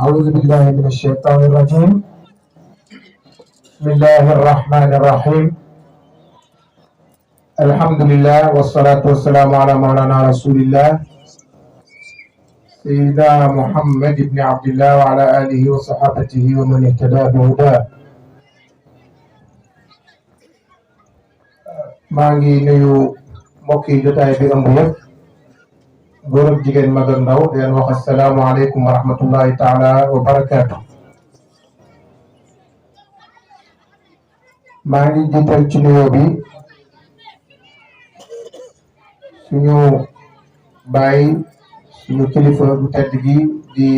أعوذ بالله من الشيطان الرجيم. بسم الله الرحمن الرحيم. الحمد لله والصلاة والسلام على مولانا رسول الله سيدنا محمد بن عبد الله وعلى آله وصحابته ومن اهتدى بهداه. maa ngi nuyu mbokk yi jotaay bi ëmb yëpp góor ak jigéen mag ak ndaw di leen wax assalaamu aleykum wa rahmatullahi taala wa barakaatu. maa ngi jiital ci nuyoo bi suñu bàyyi suñu kilifa bu tedd gi di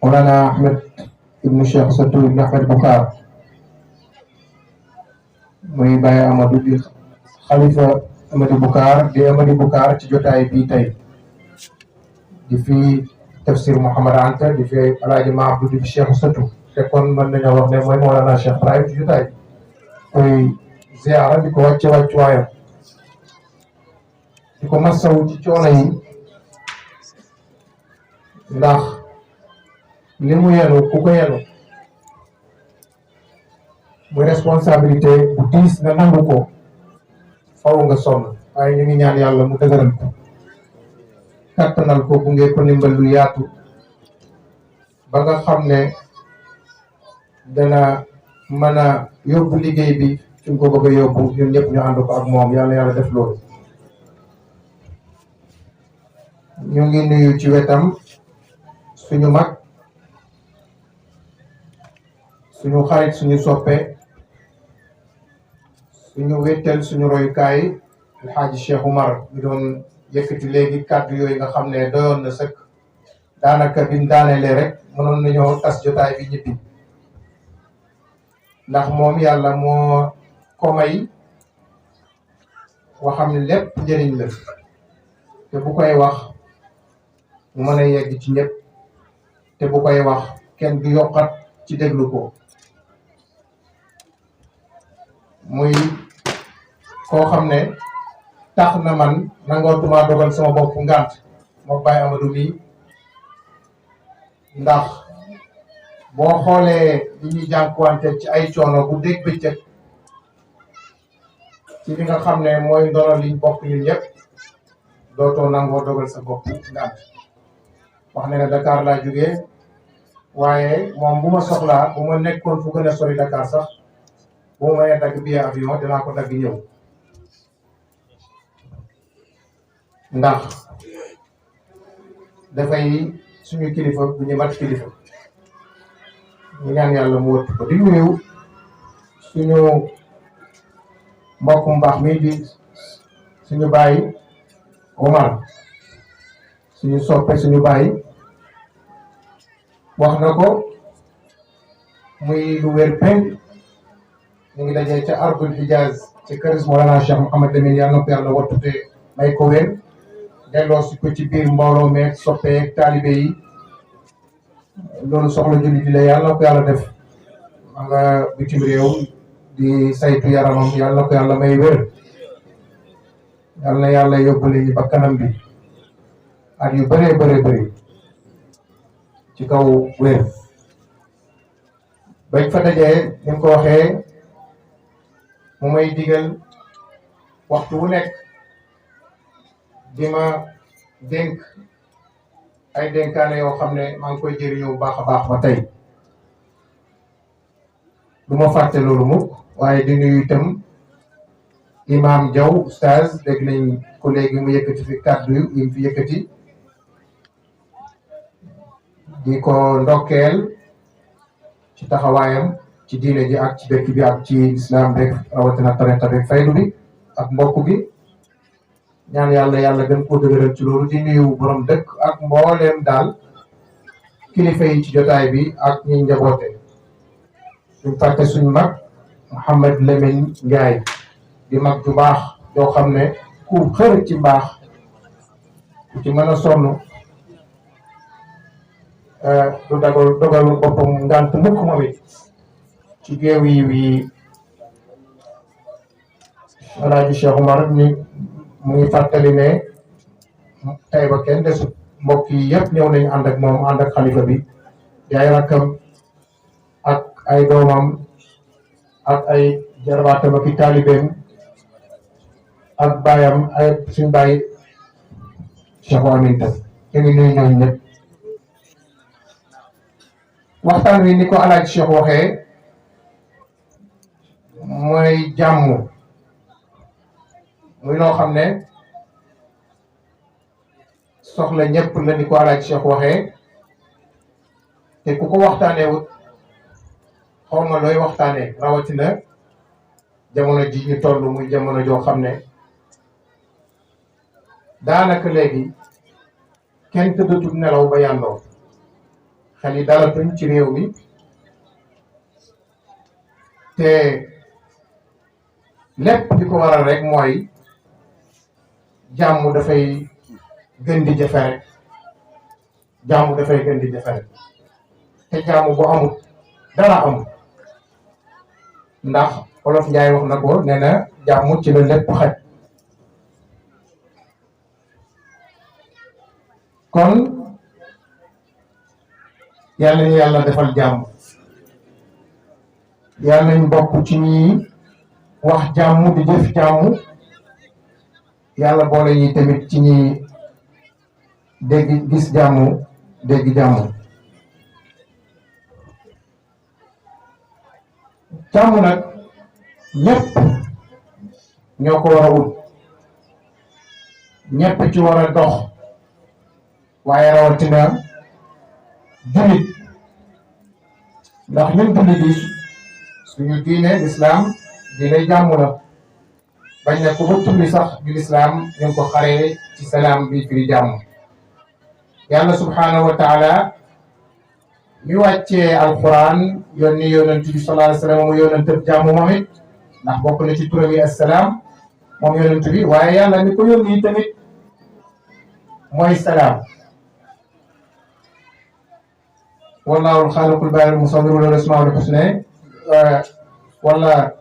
Mawlana Ahmed ibnu Cheikh Satou ibnu Ahmed Boucar muy Baye Amadou di xalifa Amadou Boucar di Amadou Boucar ci jotaay bii tey di fi tafsir Mouhamad Anta di fi alaaji ma Abdou di fi Cheikh Satou te kon mën nañoo wax ne mooy Mawlana Cheikh Ibrahim ci jotaay koy ziara di ko wàcce wàccuwaayam di ko masawu ci coono yi ndax li mu yenu ku ko yenu muy responsabilité bu diis nga nangu ko faw nga sonn waaye ñu ngi ñaan yàlla mu dëgëral ko kattanal ko gunge ko ndimbal lu yaatu ba nga xam ne dana mën a yóbbu liggéey bi fi mu ko bëgg a yóbbu ñun ñëpp ñu ànd ko ak moom yàlla def loolu. ñu ngi nuyu ci wetam suñu mag suñu xarit suñu soppe suñu wéttal suñu royukaay alxaaji Cheikh Oumar mi doon yëkkati léegi kàddu yooyu nga xam ne doyoon na sëkk daanaka biñ daanelee rek mënoon nañoo tas jotaay bi ñibbi ndax moom yàlla moo ko may waxam ne lépp njëriñ la te bu koy wax mu mën a yegg ci ñëpp te bu koy wax kenn du yokkat ci déglu ko muy koo xam ne tax na man nangootuma dogal sama bopp ngànt moo Baye Amadou mi ndax boo xoolee li ñuy jànkuwante ci ay coono bu dégg bëccëg ci li nga xam ne mooy ndono liñ bokk ñun ñëpp dootoo nangoo dogal sa bopp ngànt wax ne ne Dakar laa jógee waaye moom bu ma soxlaa bu ma nekkoon fu gën a sori Dakar sax bu ma mënee dagg billet avion dinaa ko dagg ñëw ndax dafay suñu kilifa bu ñu mat kilifa ñu ñaan yàlla mu wëtt ko di nuyu suñu mbokku mbaax mi di suñu bàyyi Omar suñu soppe suñu bàyyi wax na ko muy lu wér peng ñu ngi dajee ca Ardul Hijaz ci kër Mawlana Cheikh Mouhamad Lamine yàlla na ko yàlla wattute may ko wér delloo si ko ci biir mbooloo meeg soppeek taalibe yi loolu soxla jullit di la yàlla na ko yàlla def ma nga bitim réew di saytu yaramam yàlla na ko yàlla may wér yàlla na yàlla yóbbale ñu ba kanam bi at yu bëree bëri ci kaw wér bañ fa dajee ni mu ko waxee mu may digal waxtu wu nekk di ma dénk ay dénkaane yoo xam ne maa ngi koy jëriñoo bu baax a baax ba tey du ma fàtte loolu mukk waaye di nuyu itam Imam Diaw oustaz dégg nañ ko léegi mu yëkkati fi kàddu yi fi yëkkati di ko ndokkeel ci taxawaayam ci diine ji ak ci dëkk bi ak ci islam rek rawatina tariqa bi faydu bi ak mbokk bi ñaan yàlla gën koo dëgëral ci loolu di nuyu borom dëkk ak mbooleem daal kilifa yi ci jotaay bi ak ñi njaboote suñ fàtte suñ mag Mouhamad Lamine Ndiaye di mag ju baax joo xam ne ku xër ci mbaax ku ci mën a sonn du dogal boppam ngant mukk moom it ci géew yi wi Alaaji Cheikh Oumar mu ngi fàttali ne tey ba kenn desut mbokk yi yëpp ñëw nañu ànd ak moom ànd ak xalifa bi di ay rakkam ak ay doomam ak ay jarbaatam ak i taalibeem ak baayam ay suñ baay Cheikh Aminta ñu ngi nuyu ñooñu ñëpp. waxtaan wi ni ko Alaaji Cheikh waxee mooy jàmm muy loo xam ne soxla ñëpp la ni ko Alaaji Cheikh waxee te ku ko waxtaanee wut xaw ma looy waxtaanee rawatina jamono ji ñu toll muy jamono joo xam ne daanaka léegi kenn tëddatul nelaw ba yàndoo xel yi dalatuñ ci réew mi te lépp di ko waral rek mooy jàmm dafay gën di jafe rek jàmm dafay gën di jafe rek te jàmm bu amul dara amul ndax Wolof Njaay wax na ko nee na jàmm ci la lépp xaj kon yàlla ñu yàlla defal jàmm yàlla nañ bokk ci ñi wax jàmm di jëf jàmm yàlla boole ñi tamit ci ñi dégg gis jàmm dégg jàmm jàmm nag ñëpp ñoo ko war a wut ñëpp ci war a dox waaye rawatina jullit ndax ñun jullit yi suñu diine lislaam diine jàmm la bañ na ko ba tulli sax di lislaam ñu ngi ko xaree ci salaam bi firi jàmm yàlla subhanahu wa taala mi wàccee alquran yónni yonent bi sallallahu alayhi wa sallam mu yonent jàmm moom it ndax bokk na ci turam yi assalaam moom yonent bi waaye yàlla mi ko yónni tamit mooy salaam wallahu alxaaliqul baari'ul musawwir lahu al-asmaa'ul husnaa wala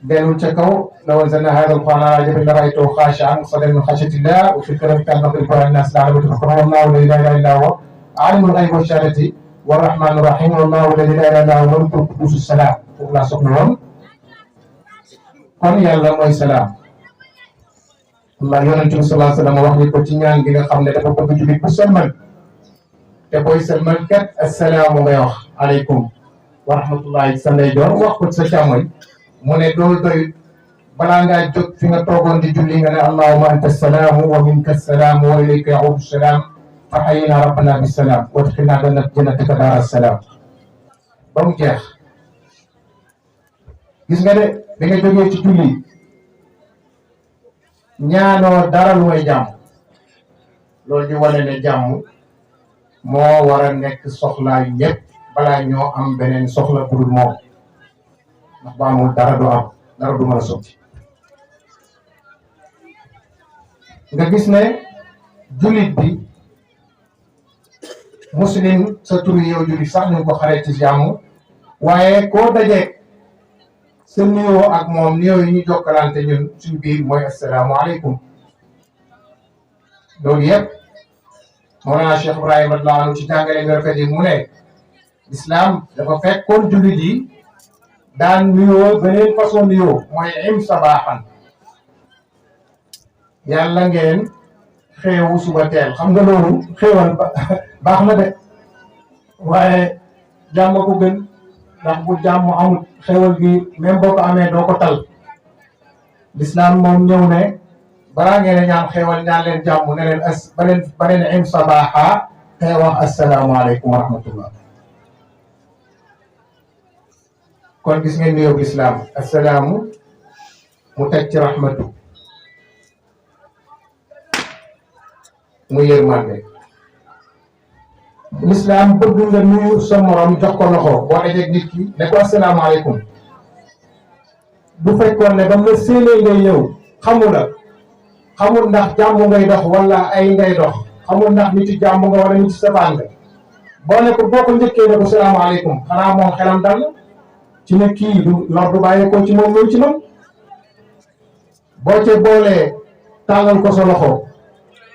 dellu ca kaw law anzalnaa haadha al-qur'aana alaa jabalin la-ra'aytahu xaashi'an mutasaddi'an min xashyatillah wa fii kitabin kaanat an-naas la'allahum yatafakkaruun wallaahu allazii laa ilaaha illaa huwa aalimul ghaybi wash-shahaadati war-rahmaanu r-rahiim wallaahu allazii laa ilaaha illaa huwa al-malikul qudduus salaam foofu laa soxla woon kon yàlla mooy salaam Allah yonent bi sallallahu alayhi wa sallam wax ni ko ci ñaan gi nga xam ne dafa bëgg jullit bu sëlmal te booy sëlmal kat assalaamu ngay wax aleykum wa rahmatullahi sa ndeyjoor wax ko sa càmmoñ mu ne doo doy balaa ngaa jóg fi nga toogoon di julli nga ne allahumma anta salaamu wa minka salaamu wa ilayka yaudu salaam fa hayyina rabbana bisalaam wa adkhilna jannataka daara salaam ba mu jeex gis nga de bi nga jógee ci julli ñaanoo dara lu may jàmm loolu di wane ne jàmm moo war a nekk soxlaa ñëpp balaa ñoo am beneen soxla budul moom ndax ba amul dara du am dara du mën a sotti nga gis ne jullit bi muslim sa tur yow jullit sax ñu ngi ko xaree ci jàmm waaye koo dajee sa nuyoo ak moom nuyoo yi ñu jokkalante ñun suñu biir mooy asalaamaaleykum loolu yëpp Mawlana Cheikh Ibrahima radiyallahu anhu ci jàngale nga rafet yi mu ne islam dafa fekkoon jullit yi daan nuyoo beneen façon nuyoo mooy im sabaaxan yàlla ngeen xeewu suba teel xam nga loolu xeewal baax na de waaye jàmm ko gën ndax bu jàmm amul xeewal gi même boo ko amee doo ko tal l'islam moom ñëw ne balaa ngeen a ñaan xeewal ñaan leen jàmm ne leen ba leen im sabaaxa te wax asalaamaaleykum wa rahmatullah kon gis ngeen nuyoo islam assalaamu mu teg ci rahmatu mu yërmande l'islam bëgg nga nuyu sa morom jox ko loxo boo dajeeg nit ki ne ko asalaamaaleykum bu fekkoon ne ba mu la séenee ngay ñëw xamul ndax jàmm ngay dox wala ay ngay dox xamul ndax nit ci jàmm nga wala nit ci safaan nga boo ne ko boo ko njëkkee ne ko salaamaaleykum xanaa moom xelam dal ci ne kii du lor du bàyyeekoo ci moom loolu ci moom boo ca boolee tàllal ko sa loxo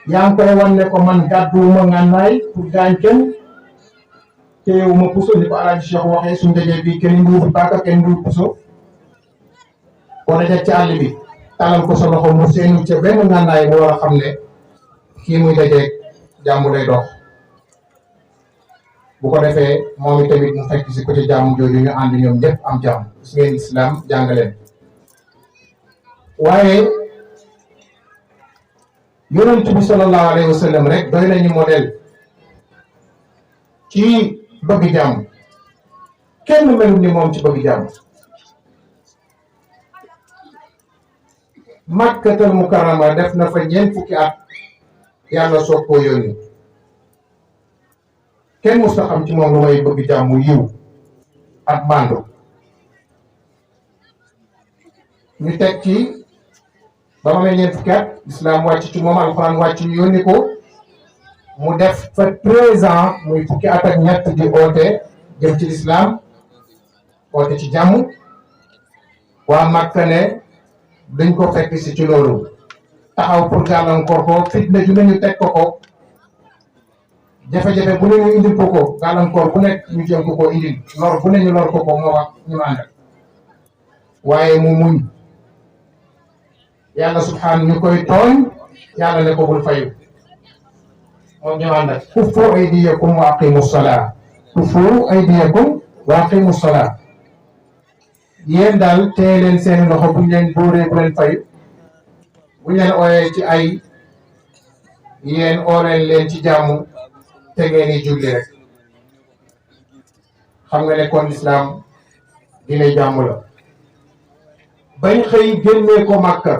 yaa ngi koy wan ne ko man gàdduwuma ngànnaay pour gaañ kenn téyewuma puso ni ko Alaaji Cheikh waxee suñ dajee bi kenn nduufu paaka kenn nduuf puso boo dajee ci àll bi tàllal ko sa loxo mu seenu ca benn ngànnaay mu war a xam ne kii muy dajee jàmm lay dox bu ko defee moom itamit mu fekk si ko ci jàmm jooju ñu ànd ñoom ñëpp am jàmm gis ngeen islam jàngaleen waaye yonent bi sallallahu alayhi wa sallam rek doy nañu modèle ci bëgg jàmm kenn melul ni moom ci bëgg jàmm Makkatal Mukarrama def na fa ñeent fukki at yàlla soog koo yónni kenn musta xam ci moom lu may bëgg jàmm yiw ak màndu ñu teg ci ba ma ñeent fukki at islam wàcc ci moom alxuraan wàcc ñu yónni ko mu def fa 13 ans muy fukki at ak ñett di oote jëm ci lislaam oote ci jàmm waa Makka ne dañ ko fekk si ci loolu taxaw pour gàllankoor ko fitna ju nañu teg ko jafe-jafe bu ne ñu indil ko gàllankoor bu nekk ñu jëm ko indil lor bu ne ñu lor ko moo wax ñu ànd waaye mu muñ yàlla subhaanahu ñu koy tooñ yàlla ne ko bul fayu moom ñu ànd ak kuffu aydiyakum wa aqimu salaa kuffu aydiyakum wa aqimu salaa yéen daal téye leen seen loxo buñ leen bóoree bu leen fayu buñ leen ooyee ci ay yéen ooleen leen ci jàmm te ngeen di julli rek xam nga ne kon lislaam dina jàmm la bañ xëy génnee ko Makka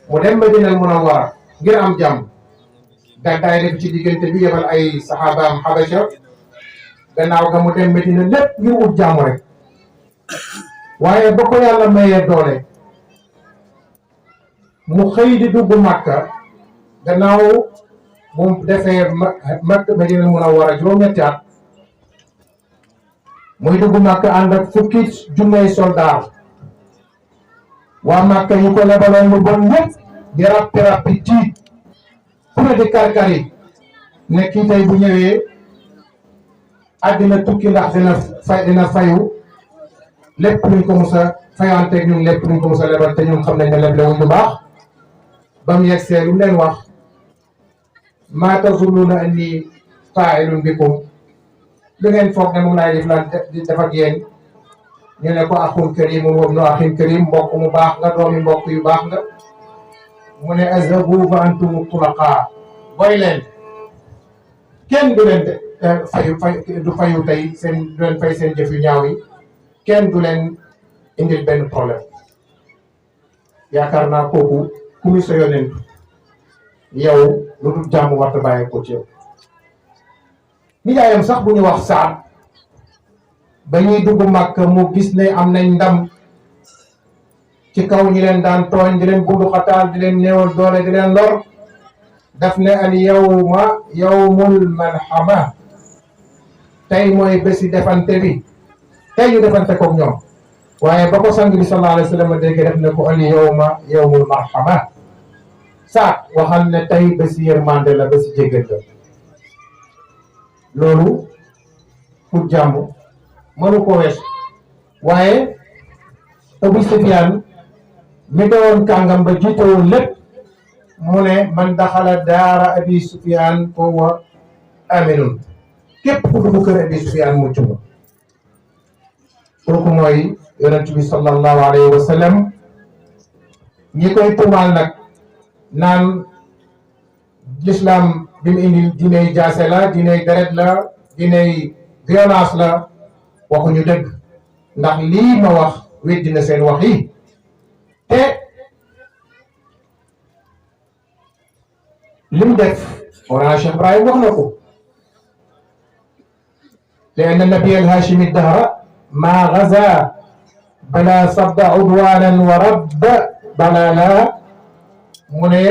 mu dem Madinal Munawwara ngir am jàmm gàddaay def ci diggante bi yebal ay saxaabaam Habasha gannaaw ga mu dem Madina lépp ngir ut jàmm rek waaye ba ko yàlla mayee doole mu xëy di dugg Makka gannaaw bu defee Makka Madinal Munawwara juróom-ñetti at muy dugg Makka ànd ak fukki junney soldaar waa Makka yu ko lebaloon lu bon ñëpp di rappi tiit ku ne di karkari ne kii tey bu ñëwee àddina tukki ndax dina fayu lépp luñ ko mos a fayanteeg ñun lépp luñ ko mos a lebal te ñun xam nañ ne leblewuñ lu baax ba mu yegsee lu leen wax maa tazunnuuna anni faa'ilun bikum lu ngeen foog ne moom laay def ak yéen ñu ne ko axun kariim wa ibnu axin kariim mbokk mu baax nga doomi mbokk yu baax nga mu ne azhabu fa antum tulaqaa boy leen kenn du leen du fayu tey seen du leen fay seen jëf yu ñaaw yi kenn du leen indil benn problème yaakaar naa kooku ku muy sa yonent yow lu dul jàmm warta bàyyi ko ci yow nijaayam sax bu ñu wax Saad ba ñuy dugg Makka mu gis ne am nañ ndam ci kaw ñi leen daan tooñ di leen bundu xataal di leen néewal doole di leen lor daf ne al yawma yawmul malhama tey mooy bési defante bi tey ñu defante koog ñoom waaye ba ko sang bi sallallahu alayhi wa sallam dégg def ne ko al yawma yawmul marhama Saad waxal ne tey bési yërmande la bési jéggal la loolu pour jàmm mënu ko wees waaye Abu Sufyaan mi doon kàngam ba jiite woon lépp mu ne man daxala daara Abi Sufyaan fa huwa aminun képp ku dugg kër Abi Sufyaan mucc nga kooku mooy yonent bi sallallahu alayhi wa sallam ñi koy tuumaal nag naan l'islam bi mu indi diiney jaase la diiney deret la diiney violence la waxuñu dëgg ndax lii ma wax weddi na seen wax yi te lim def Mawlana Cheikh Ibrahim wax na ko te anna nabiy al-hashimi dahra ma gaza bala sabda udwanan wa rabb balala mu ne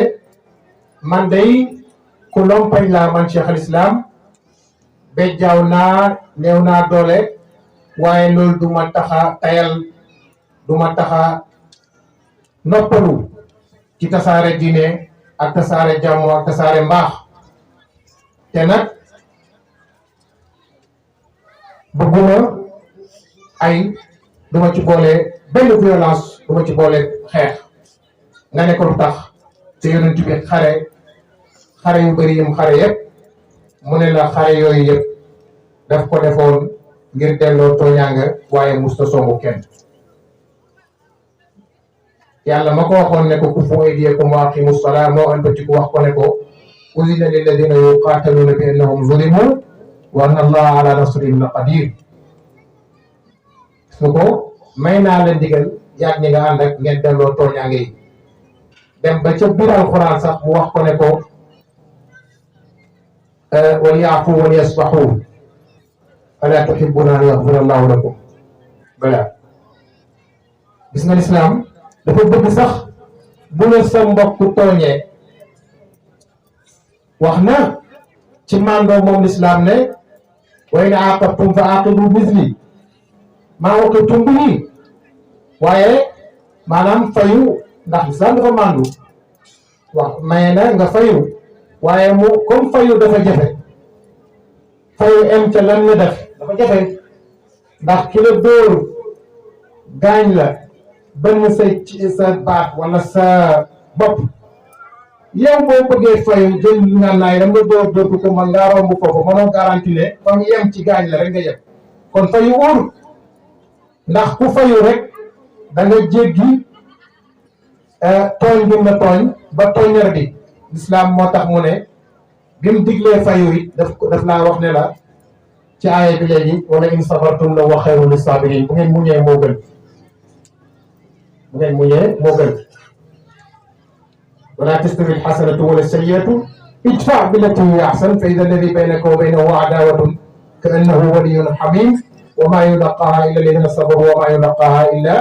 man day ku lompañ laa man Cheikh al Islam bejjaaw naa néew naa doole waaye loolu du ma taxa tayal du ma taxa noppalu ci tasaare diine ak tasaare jàmm ak tasaare mbaax te nag bëgguma ay duma ci boole benn violence duma ci boole xeex nga ne ko lu tax te yonent bi xare yu bëri yim xare yëpp mu ne la xare yooyu yëpp daf ko defoon ngir delloo tooñaanga waaye musta songu kenn yàlla ma ko waxoon ne ko kuffu aydiyakum wa aqimu salaa moo ëlbati ko wax ko ne ko uzina lilladina yuqaataluuna bi annahum zulimu wa anna allaha ala nasrihim la qadir su ko may naa leen digal yaag ñi nga ànd ak ngeen delloo tooñaange yi dem ba ca biir alxuraan sax mu wax ko ne ko wal yaafu wal yasfaxu alaa tuhibbuna an yaxfira allahu lakum bala gis nga lislaam dafa bëgg sax bu la sa mbokk tooñee wax na ci màndoo moom lislaam ne wa in aaqabtum fa aaqibu misli maa uqibtum bihi waaye maanaam fayu ndax lislaam dafa màndu wax maye na nga fayu waaye mu comme fayu dafa jafe fayu em ca lan nga def dafa jafe ndax ki la dóor gaañ la benn sa baat wala sa bopp yow boo bëggee fayu jël ngànnaay da nga dóor ko man ngaa romb foofu mënoo garanti ne fa mu yem ci gaañ la rek nga yem kon fayu wóorul ndax ku fayu rek da nga jéggi tooñ bi na tooñ ba tooñar bi lislaam moo tax mu ne bi mu diglee fayu it daf laa wax ne la ci aaya bi léegi wala in sabartum la wa xayrun lissabirin bu ngeen muñee moo gën bu ngeen muñee moo gën wala tastawi alxasanatu wala sayyiatu idfa billati hiya ahsan fa ida alladi baynaka wa baynahu adawatun ka annahu waliyyun hamim wa ma yulaqaha illa alladina sabaru wa ma yulaqaha illa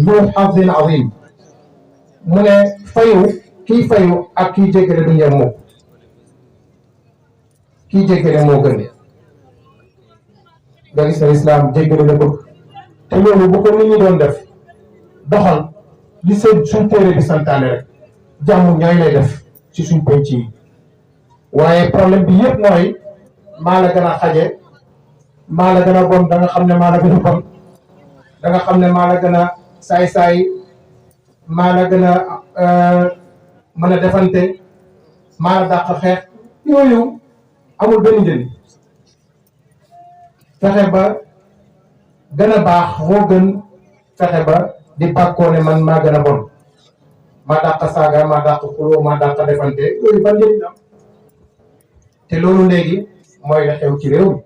zu xadin azim mu ne fayu kii fayu ak kii jéggale du ñeem moom kii jéggale moo gën nga gis ne islam jéggale la bëgg te loolu bu ko nit ñi doon def doxal li seen suñ téere bi santaane rek jàmm ñooy lay def ci suñ penc yi waaye problème bi yëpp mooy maa la gën a xaje maa la gën a bon da nga xam ne maa la gën a bon da nga xam ne maa la gën a saay-saay maa la gën a mën a defante maa la dàq xeex yooyu amul benn njëriñ fexe ba gën a baax moo gën fexe ba di bàkkoo ne man maa gën a bon maa dàq saaga maa dàq xuloo maa dàq defante yooyu ban njëriñ am te loolu léegi mooy la xew ci réew mi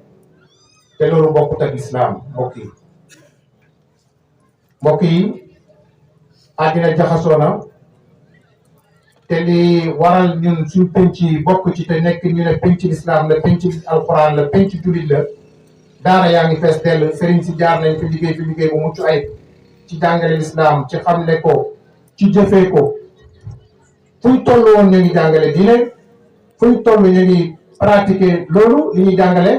te loolu bokkut ak lislaam mbokk yi àddina jaxasoo na te li waral ñun suñ penc yi bokk ci te nekk ñu ne penc lislaam la penc alxuraan la penc jullit la daara yaa ngi fees dell sëriñ si jaar nañ fi liggéey bu mucc ayib ci jàngale lislaam ci xamle ko ci jëfee ko fuñ toll woon ñu ngi jàngale diine fuñ toll ñu ngi pratiquer loolu li ñuy jàngale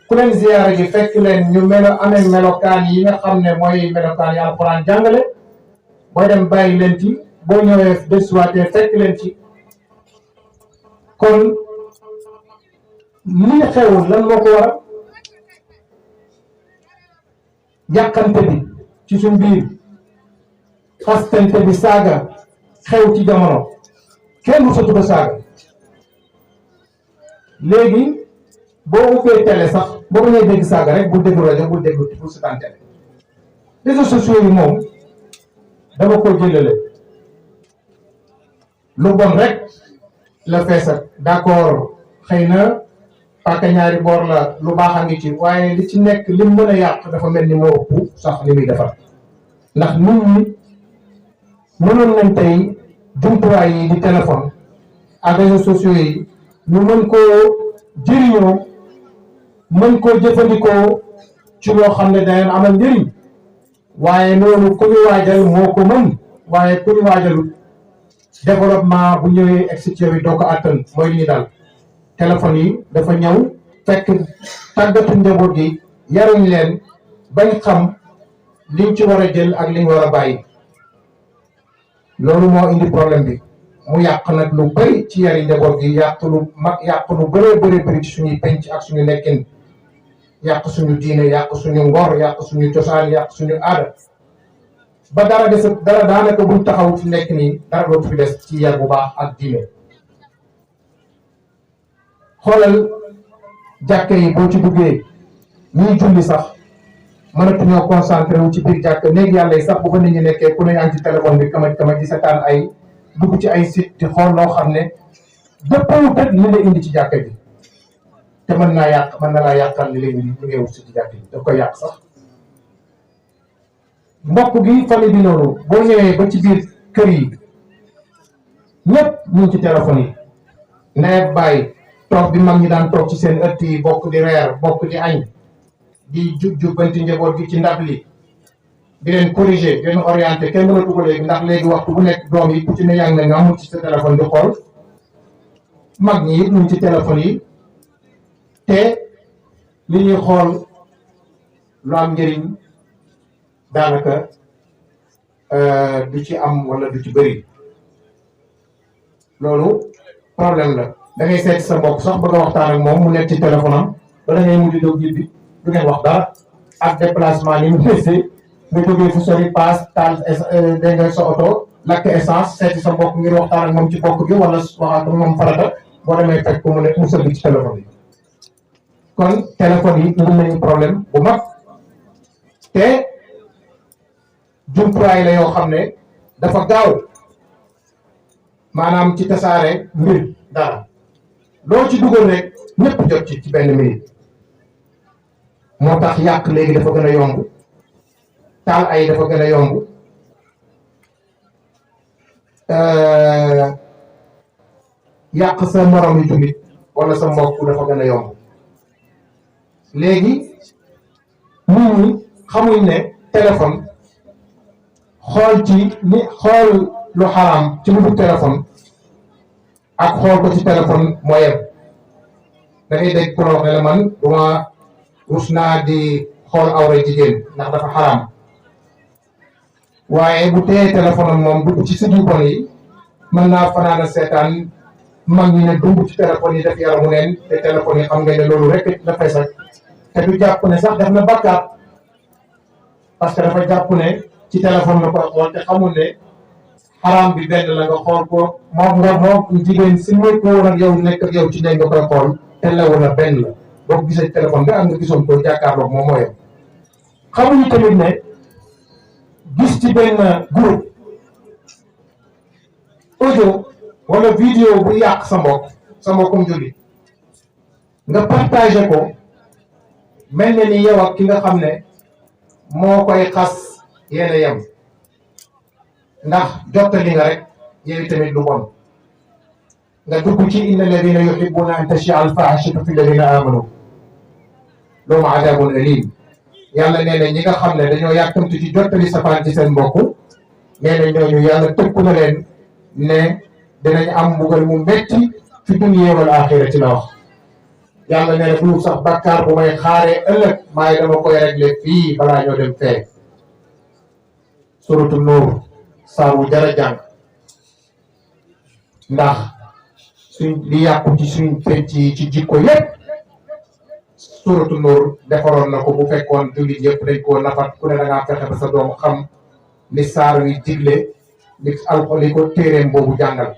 ku leen ziyaara ji fekk leen ñu amee melokaan yi nga xam ne mooy melokaan yi alxuraan jàngale booy dem bàyyi leen ci boo ñëwee desuwaatee fekk leen ci kon lii xew lan moo ko waral yàqante bi ci suñ biir xastante bi saaga xew ci jamono kenn du sa tudd saaga léegi boo ubbee télé sax boo ko ñëwee dégg saaga rek bul déglu rajo bul déglu bul seetaan télé réseaux sociaux yi moom dama ko jëlale lu bon rek la feesal d'accord xëy na pàkk ñaari boor la lu baax a ngi ci waaye li ci nekk lim mën a yàq dafa mel ni moo ëpp sax li muy defar ndax nit ñi mënoon nañ tey jumtuwaay yi di téléphone ak réseaux sociaux yi ñu mën koo jëriñoo mën koo jëfandikoo ci loo xam ne dañu amal njëriñ waaye loolu ku ñu waajal moo ko mën waaye ku ñu waajalul développement bu ñëwee extérieur yi doo ko attan mooy li ñu dal téléphone yi dafa ñëw fekk tàggatu njaboot gi yaruñ leen bañ xam liñ ci war a jël ak liñ war a bàyyi loolu moo indi problème bi mu yàq nag lu bëri ci yari njaboot gi yàq lu bëree bëri ci suñuy penc ak suñu nekkin yàq suñu diine yàq suñu ngor yàq suñu cosaan yàq suñu aada ba dara daanaka buñ taxaw fi nekk nii dara dootu fi des ci yar bu baax ak diine xoolal jàkka yi boo ci duggee ñuy julli sax mënatuñoo concentré wu ci biir jàkka néegi yàlla yi sax bu fa nit ñi nekkee ku ne yaa ngi ci téléphone bi kamaj di seetaan ay dugg ci ay site di xool loo xam ne dëppoo tët li la indi ci jàkka bi te mën na laa yàqal li léegi li ngay wut si ci jàkka bi daf koy yàq sax mbokk gi famille bi noonu boo ñëwee ba ci biir kër yi ñëpp ñu ngi ci téléphone yi nawet bàyyi toog bi mag ñi daan toog ci seen ëtt yi bokk di reer bokk di añ di jubbanti njaboot gi ci ndab li di leen corriger di leen orienté kenn mënatu ko léegi ndax léegi waxtu bu nekk doom yi ku ci ne yaa ngi ne amul ci sa téléphone di xool mag ñi it ñu ci téléphone yi te li ñuy xool lu am njëriñ daanaka du ci am wala du ci bëri loolu problème la da ngay seeti sa mbokk sax bëgg a waxtaan ak moom mu nekk ci téléphone am ba da ngay mujj doog ñibbi du ngeen wax dara ak déplacement ni mu desee nga jógee fu sori paas taal dégg nga sa oto lakk essence seeti sa mbokk ngir waxtaan ak moom ci bokk gi wala wax ak moom farata boo demee fekk ko mu ne mu sëgg ci téléphone yi kon téléphone yi indi nañu problème bu mag te jumtuwaay la yoo xam ne dafa gaaw maanaam ci tasaare mbir dara loo ci dugal rek ñëpp jot ci benn minute moo tax yàq léegi dafa gën a yomb taal ay dafa gën a yomb yàq sa morom yu jullit wala sa mbokk dafa gën a yomb léegi nit ñi xamuñ ne téléphone xool lu xaraam ci lu dul téléphone ak xool ko ci téléphone moo yem da ngay dégg ku la wax ne la man duma rus naa di xool awra jigéen ndax dafa xaraam waaye bu téye téléphone am moom dugg ci site yu bon yi mën naa fanaan a seetaan mag ñi ne dugg ci téléphone yi def yaramu neen te téléphone yi xam nga ne loolu rek dafay sax te du jàpp ne sax def na bàkkaar parce que dafa jàpp ne ci téléphone la koy xool te xamul ne xaraam bi benn la nga xool ko moom jigéen si nekk woon ak yow nekk ak yow ci ne nga koy xool te lewu na benn la boo ko gisee téléphone bi am nga gisoon ko jàkkaarloog moom mooy xamuñu tamit ne gis ci benn groupe audio wala vidéo bu yàq sa mbokkum jullit nga partagé ko mel na ni yow ak ki nga xam ne moo koy xas yéen a yem ndax jottali nga rek yow tamit lu bon nga dugg ci inna alladina yuhibbuna an tashia alfahishatu fi alladina amanu lahum adabun alim yàlla nee na ñi nga xam ne dañoo yàkkamti ci jottali safaan ci seen mbokk nee na ñooñu yàlla tëkku na leen ne dinañ am mbugal mu metti fi dunya wal axira ci la wax yàlla nee na bu sax bakkaar bu may xaaree ëllëg maay dama koy réglé fii balaa ñoo dem fee suratu Nuur saar wu jara jàng ndax suñ li yàqu ci suñ penc yi ci jikko yépp suratu Nuur defaroon na ko bu fekkoon jullit yëpp dañ koo nafat ku ne da ngaa fexe ba sa doom xam li saar wi digle li ko téeréem boobu jàngal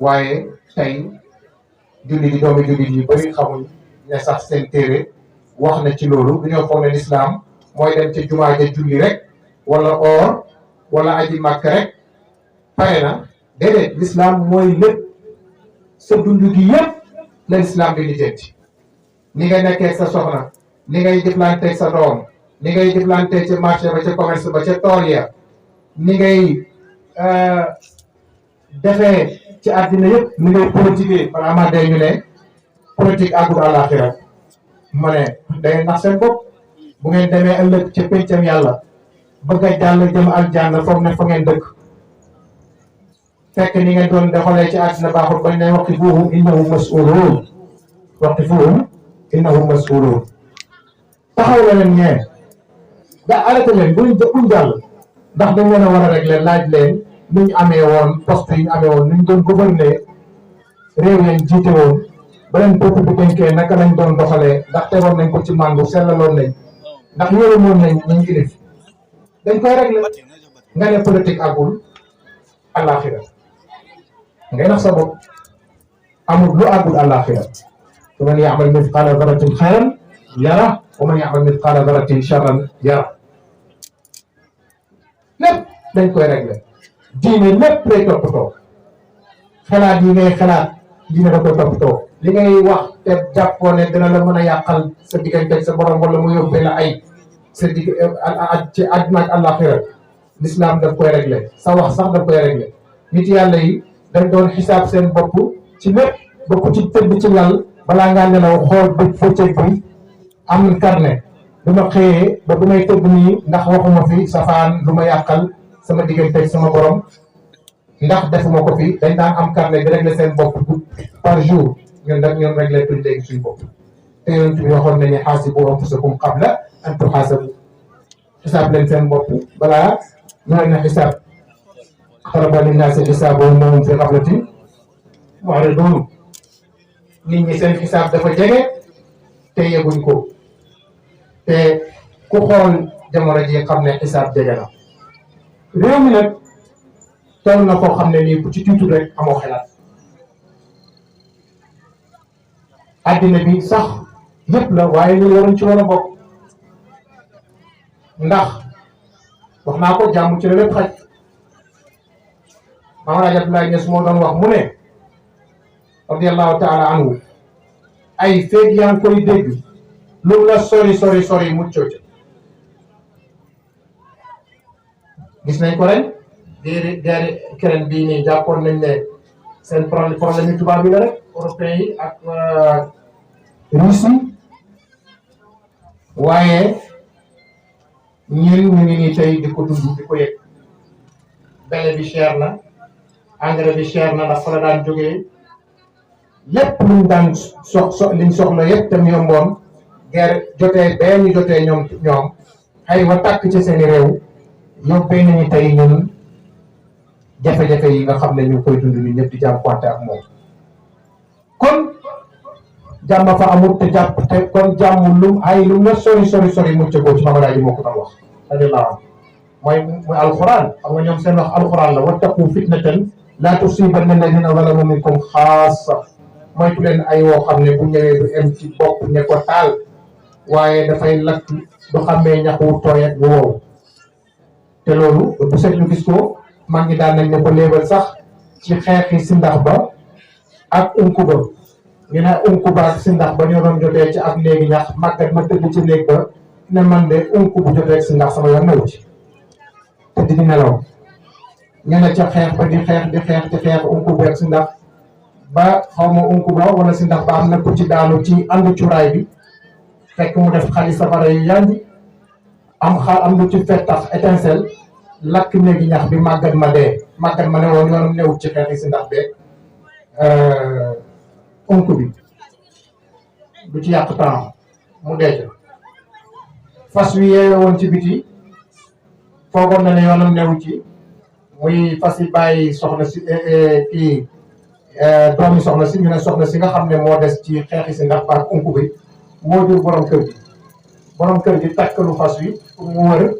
waaye tey jullit yi doomi jullit yu bëri xamuñ ne sax seen téere wax na ci loolu dañoo foog ne lislaam mooy dem ca jumaa ja julli rek wala oor wala aji màkk rek pare na déedéet lislaam mooy lépp sa dund gi yëpp la lislaam di lijjanti ni nga nekkee sa soxna ni ngay jëflanteeg sa doom ni ngay jëflanteeg ca marché ba ca commerce ba ca tool ya ni ngay defee ci àddina yëpp ni ngay politique balaa maa day ñu ne politique àggul àllaaxira ma ne day nax seen bopp bu ngeen demee ëllëg ca pencam yàlla bëgg a jàll jëm aljanna foog ne fa ngeen dëkk fekk ni ngeen doon doxalee ci àddina baaxul bañ ne waqifuhum innahum mas'uluun waqifuhum innahum mas'uluun taxaw la leen ñee nga arrêté leen buñ jàll ndax dañ leen a war a régler laaj leen ni ñu amee woon poste yi ñu amee woon ni ñu doon gouverner réew leen jiite woon ba leen peuple bi dénkee naka lañ doon doxalee ndax tegoon nañ ko ci màndu sellaloon nañ ndax yërëmoon nañ ñu ngi def dañ koy régler nga ne politique agul àllaaxira ngay nax sa bopp amul lu àggul àllaaxira wa man ya'mal mithqaala daratin xayran yara wa man ya'mal mithqaala daratin sharran yara lépp dañ koy régler diine lépp lay toppatoo xalaat yi ngay xalaat diine da koy toppatoo li ngay wax te jàppoo ne dina la mën a yàqal sa diggante sa borom wala mu yóbbee la ay sa digg ci àdduna ak àllaaxira l'islam daf koy régler sa wax sax daf koy régler nit yàlla yi dañ doon xisaab seen bopp ci lépp ba ku ci tëdd ci lal balaa ngaa nelaw xool bëccëg bi am carnet du ma xëyee ba bu may tëdd nii ndax waxuma fi safaan lu ma yàqal sama diggante sama borom ndax defuma ko fi dañ daan am carnet di régler seen bopp par jour ñun nag ñun régler tuñ léegi suñ bopp te yonent bi waxoon nañu xaasibu anfusakum qabla an tuxaasabu xisaab leen seen bopp balaa ñu leen a xisaab xaraba linnaasi xisaabuhum wa hum fi xaflatin mu'riduun nit ñi seen xisaab dafa jege te yeguñ ko te ku xool jamono ji xam ne xisaab jege na réew mi nag toll na koo xam ne nii bu ci tiitu rek amoo xalaat addina bi sax yëpp la waaye ñu waruñ ci war a bokk ndax wax naa ko jàmm ci la lépp xaj Maam Alaaji Abdoulaye Niass moo doon wax mu ne radiyallahu taala anhu ay feeg yaa ngi koy dégg lu la sori muccoo ca gis nañ ko ren guerre Ukraine bii nii jàppoon nañ ne seen problème yi tubaab bi la rek européens yi ak Russie waaye ñun ñu ngi nii tey di ko dund di ko yëg bele bi cher na engrais bi cher na ndax fa la daan jógee lépp luñ daan liñ soxla yëpp tam yomboon guerre jotee bee ñu jotee ñoom xëy wa tàkk ci seeni réew yóbbee nañu tey ñun jafe-jafe yi nga xam ne ñu koy dund ni ñëpp di jànkuwante ak moom kon jàmm fa amul te jàpp te kon jàmm lu la sori mucc boo ci Maam Alaaji moo ko doon wax radiyallaahu anhu mooy alquran xam nga ñoom seen wax alquran la wattaqu fitnatan laa tusiibanna llaziina zalamu minkum xaassa moytu leen ay woo xam ne bu ñëwee du em ci bopp ne ko taal waaye dafay lakk du xàmmee ñaxu tooy ak bu wow te loolu bu set ñu gis ko mag ñi daan nañ ne ko léebal sax ci xeexi si ndax ba ak unkuba ñu ne unkuba ak si ndax ba ñoo doon jotee ci ab néegi ñax màggat ma tëdd ci néeg ba ne man de unku bu jotee si ndax sama yoon newu ci tëdd di nelaw ñu ne ca xeex ba di xeex unku ba ak si ndax ba xaw ma unku ba wala si ndax ba am na ku ci daanu ci ànd cuuraay bi fekk mu def xali safara yu yanji am lu ci fettax étincelle lakk néegi ñax bi màggat ma ne woon yoonam newut ci xeexi si ndax beeg unku bi du ci yàq temps mu dee fas wi yeewe woon ci biti foogoon na ne yoonam newu ci muy fas yi bàyyi soxna si kii doomi soxna si ñu ne soxna si nga xam ne moo des ci xeexi si ndax baak unku bi moo jur borom kër gi takkalu fas wi pour mu wër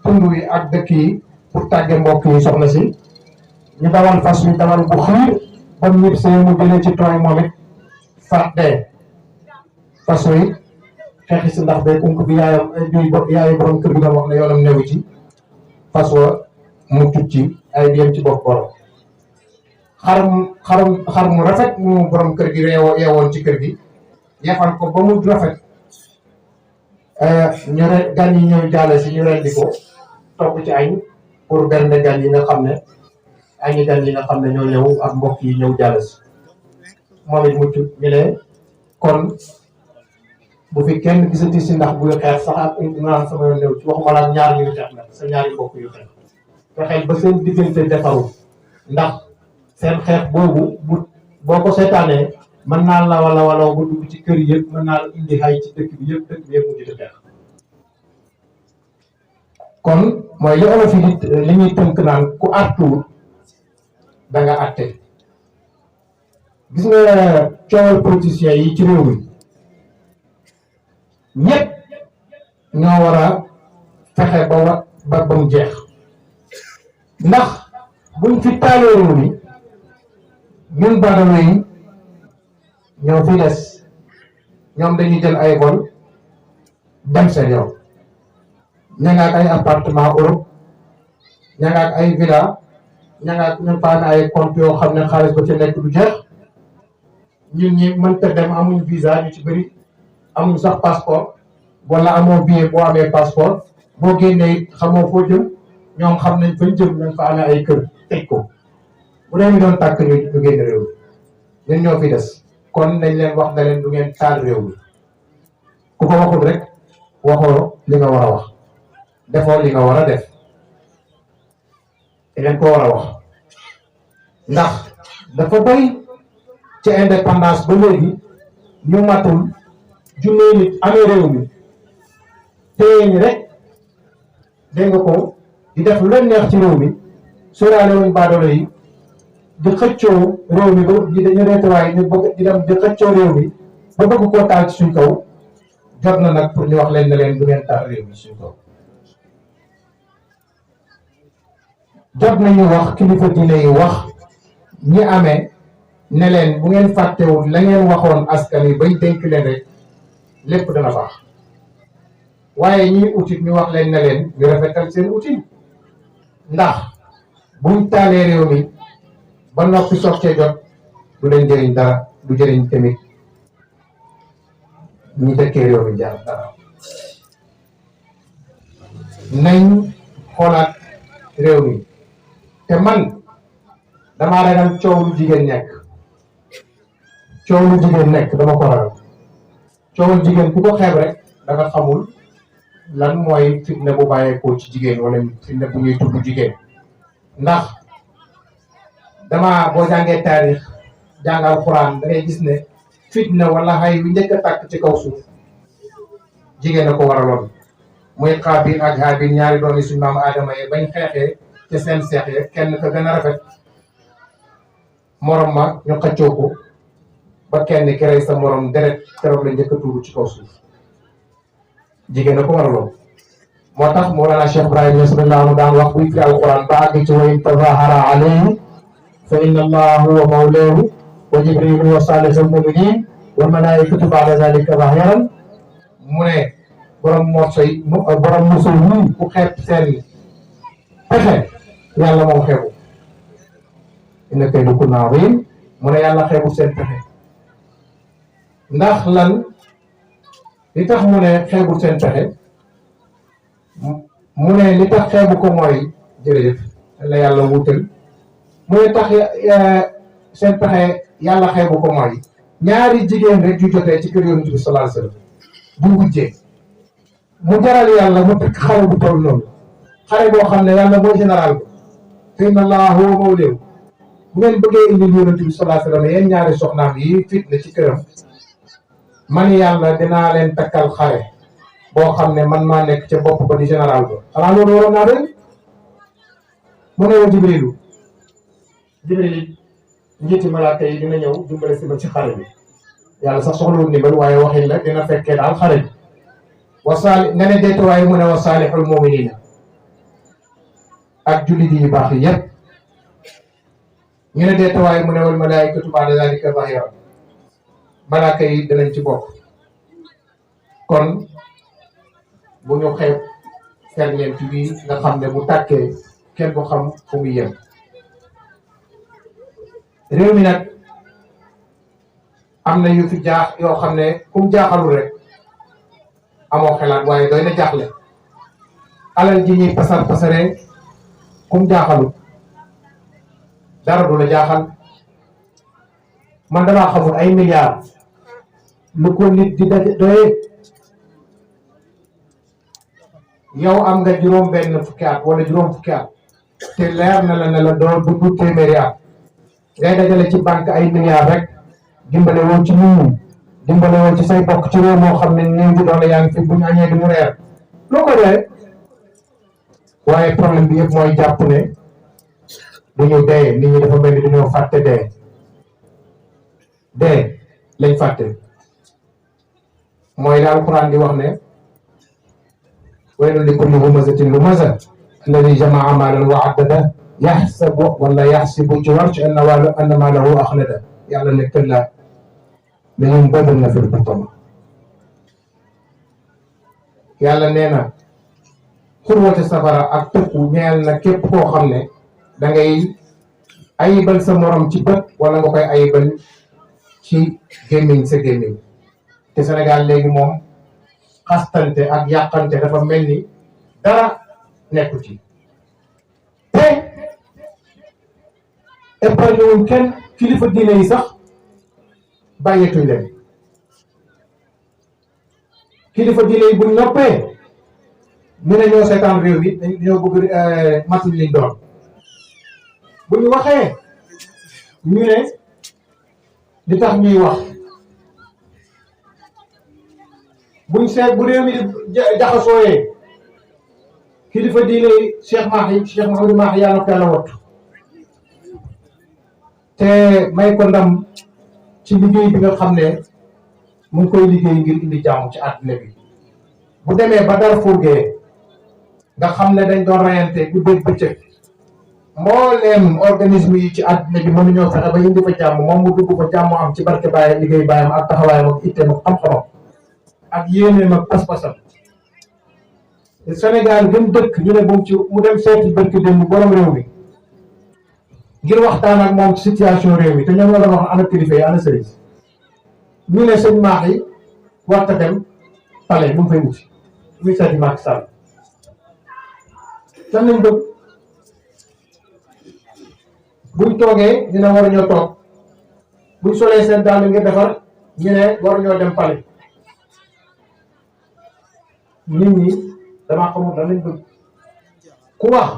tund wi ak dëkk yi pour tàgge mbokk yi soxna si ñu dawal fas wi dawal bu xiir ba ñib see mu jëlee ci tooy moom it faat dee fas wi xeexi si ndax beeg unku bi yaayu borom kër gi doon wax ne yoonam newu ci fas wa mu tut ci ay biyam ci bopp borom xar mu rafet mu borom kër gi yeewoon ci kër gi yefal ko ba mu rafet ñu gan yi ñëw jàlle si ñu rendi ko togg ci añ pour bernde gan yi nga xam ne añi gan yi nga xam ne ñoo ñëw ak mbokk yi ñëw jàlle si moom it mucc ñu ne kon bu fi kenn gisati si ndax buy xeex sax ak naan sama yoon néew ci waxuma la ñaar ñuy xeex nag sa ñaari mbokk yu xeex fexeel ba seen diggante defaru ndax seen xeex boobu boo ko seetaanee mën naa la wala bu dugg ci kër yëpp mën naa la indi xay ci dëkk bi yëpp mu di xeex. kon mooy li olof yi li ñuy tënk naan ku artuwul da nga atte. gis nga coowal politiciens yi ci réew mi ñëpp ñoo war a fexe ba mu jeex, ndax buñ fi taalee réew mi ñun badalo yi ñoo fi des, ñoom dañuy jël ay vol dem seen yow, ña nga ak ay appartement Europe, ña nga ak ay villa, ña nga ak ñu fa ay compte yoo xam ne xaalis ba ci nekk du jeex. ñun ñi mënta dem amuñ visa, ñu ci bëri amuñ sax passeport, wala amoo billet boo amee passeport boo génnee xamoo foo jëm, ñoom xam nañ fañ jëm, nañ fa amee ay kër teg ko. bu dee ñu doon tàkk ñu génn réew mi ñun ñoo fi des, kon nañ leen wax na leen du ngeen taal réew mi. ku ko waxul rek waxoo li nga war a wax, defoo li nga war a def, te leen ko war a wax. ndax dafa doy ci indépendance ba léegi ñu matul junne nit amee réew mi téye ñi rek dégg nga ko di def lu leen neex ci réew mi, sóoraale wuñ baadoolo yi di xëccoo réew mi ba ñu reetuwaay ñu bëgg di dem di xëccoo réew mi ba bëgg koo taal ci suñ kaw. jot na nag pour ñu wax leen ne leen du ngeen taal réew mi suñ kaw. jot nañu wax kilifa diine yi wax ñi amee ne leen bu ngeen fàttewul la ngeen waxoon askan wi bañ dénk leen rek lépp dana baax. waaye ñi utit ñu wax leen ne leen ñu rafetal seen utit, ndax buñ taalee réew mi ba noppi soog cee jot du leen jëriñ dara, du jëriñ tamit ñi dëkkee réew mi jaar dara. nañ xoolaat réew mi, te man damaa ragal coow lu jigéen nekk. coow lu jigéen nekk dama ko ragal. coowul jigéen ku ko xeeb rek da nga xamul lan mooy fitna bu bàyyeekoo ci jigéen, wala fitna bu ñuy tudd jigéen. ndax boo jàngee taarix jàngal Alxuraan da ngay gis ne fitna wala xay wi njëkk a tàkk ci kaw suuf jigéen a ko waraloon. muy Xaabil ak Haabil, ñaari doomi suñu maam Aadama yi bañ xeexee ca seen seex ya, kenn ka gën a rafet morom ma ñu xëccoo ko ba kenn ki rey sa morom, deret keroog la njëkk a tuuru ci kaw suuf. jigéen a ko waraloon. moo tax Mawlana Cheikh Ibrahima Niass radiyallahu anhu daan wax buy fi alquran ba àgg ci wa in tazahara alayhi fa inna allaha huwa mawlahu wa jibrilu wa salihul muminin wa malaikatu ba'da zalika zahiran. mu ne borom morso yi borom musul yi ku xeeb seen pexe yàlla moom xeebu. inna kayda kunna azim. mu ne yàlla xeebu seen pexe. ndax lan li tax mu ne xeebul seen pexe, mu ne li tax xeebu ko mooy jërëjëf la yàlla wutal. mu ne tax seen pexe yàlla xeebu ko mooy ñaari jigéen rek yu jotee ci kër Yonent bi sallallahu alayhi wasallam bu wujjee mu jaral yàlla mu tëkk xare bu toll noonu, xare boo xam ne yàlla mooy général ko. fa inna allaha huwa mawlahu. bu ngeen bëggee indi Yonent bi sallallahu alayhi wasallam yéen ñaari soxnaam yi fitna ci këram, man yàlla dinaa leen takkal xare boo xam ne man maa nekk ca bopp ba di général ba. xanaa loolu waroon naa doy. mu ne wa Jibril njiiti malaaka yi dina ñëw dimbale si ma ci xare bi. yàlla sax soxlawul ndimbal waaye waxin la, dina fekkee daal xare bi. nga ne deete waaye mu ne wa saalihul mu'minina, ak jullit yi baax yi yëpp. ñu ne deete waaye mu ne wal malaa'ikatu ba'da zaalika zahiran, malaaka yi dinañ ci bokk. kon bu ñu xeeb ferñeent bi nga xam ne bu tàkkee kenn du xam fu muy yem. réew mi nag am na yu fi jaax yoo xam ne kum jaaxalul rek amoo xelaat, waaye doy na jaaxle. alal ji ñuy pasar pasaree kum jaaxalul dara du la jaaxal. man damaa xamul ay milliards lu ko nit di doyee. yow am nga juróom benn fukki at wala juróom fukki at te leer na la ne la doo dund téeméeri at, ngay dajale ci banque ay milliards rek dimbale woon ci nit ñi dimbale woon ci say bokk ci réew moo xam ne néew bi doole yaa ngi fi bu ñu añee du mu reer loo ko dee waaye problème bi yëpp mooy jàpp ne du ñu dee nit ñi dafa mel ni dañoo fàtte dee lañ fàtte mooy la alquran di wax ne waylun li kulli humazatin lumaza alladi jamaa maalan wa addada yaxsabu wala yaxsibu ci war ci anna maalahu axlada yàlla ne këlla dañu bëgg na fil xutama yàlla nee na xurwate safara ak tëkku ñeel na képp koo xam ne da ngay ayibal sa morom ci bët wala nga koy ayibal ci gémmiñ sa gémmiñ te Sénégal léegi moom xastante ak yàqante dafa mel ni dara nekku ci te épargne wuñ kenn kilifa diine yi sax bàyyeetuñ leen kilifa diine yi buñ noppee ñu ne ñoo seetaan réew mi dañoo bëgg matuñ liñ doon bu ñu waxee ñu ne li tax ñuy wax buñ seet bu réew mi di jaxasooyee kilifa diine yi Cheikh Mouhamadou Mahi yàlla ko yàlla wattu te may ko ndam ci liggéey bi nga xam ne mu ngi koy liggéey ngir indi jàmm ci àdduna bi bu demee ba dara foogee nga xam ne dañ doon rayante bu dégg bëccëg mbooleem organisme yi ci àdduna bi mënuñoo fexe ba indi fa jàmm moom mu dugg fa jàmm am ci barke baayam liggéey baayam ak taxawaayam ak itteem ak xam-xamam ak yéeneem ak pas-pasam Sénégal gën dëkk ñu ne mu dem seeti barke démb borom réew mi ngir waxtaan ak moom ci situation réew mi te ñoom la doon wax ana kilifa yi ana sëriñ ñu ne sëñ Mahi warta dem palais bu mu fay wuti muy seeti Macky Sall lan lañ bëgg buñ toogee ñu ne waruñoo toog buñ solee seen dàll ngir defar ñu ne waruñoo dem palais nit ñi damaa xamul lan lañ bëgg ku wax